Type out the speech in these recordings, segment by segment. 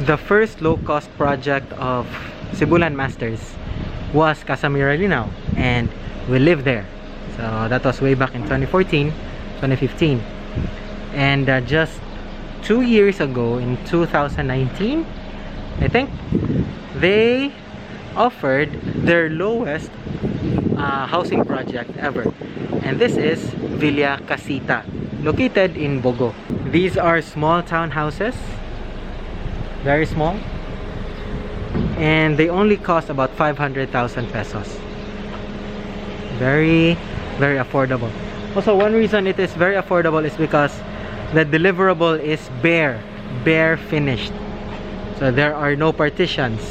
The first low-cost project of Cebu Landmasters was Casa Miralinaw, and we lived there. So that was way back in 2014, 2015. And just 2 years ago, in 2019, I think, they offered their lowest housing project ever. And this is Villa Casita, located in Bogo. These are small townhouses, very small, and they only cost about 500,000 pesos. Very, very affordable. Also, one reason it is very affordable is because the deliverable is bare, bare finished. So there are no partitions.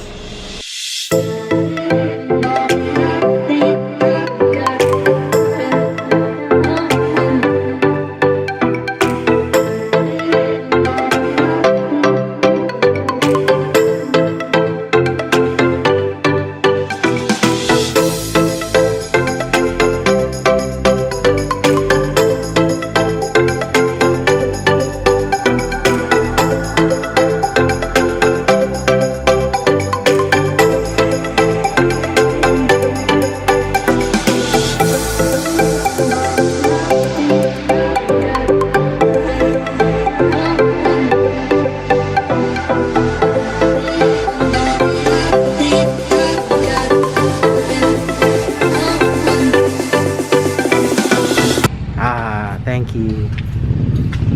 Ah, thank you.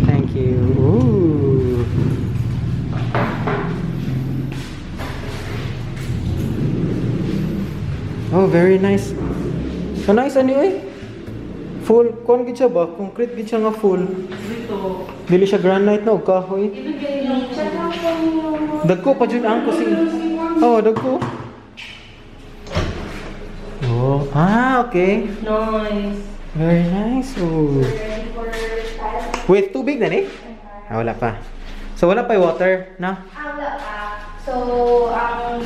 Thank you. Ooh. Oh, very nice. So nice ani eh. Full kon gid siya ba? Concrete gid siya nga full. Dito. Dili siya granite no kahoy. Dagko pa jud ang kusin. Oh, dagko. Oh, ah, okay. Nice. Very nice. Oh. With tubig na ni? Ah, wala pa. So wala pa yung water, na? Ah, wala pa. So, ang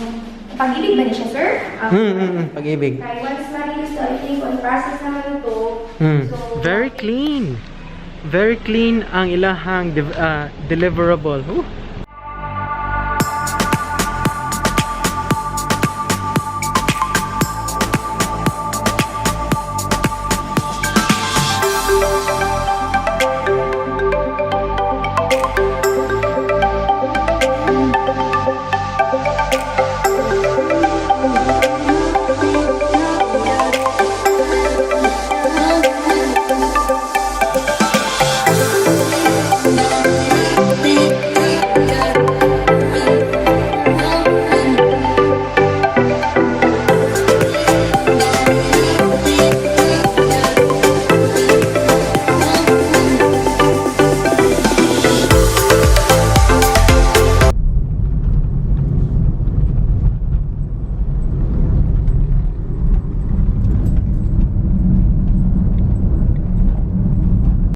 Pag-IBIG ba ni siya, sir? Ang Pag-IBIG. Kay once ma-release to, I think on process naman ito. So, Very clean. Very clean ang ilahang deliverable. Ooh.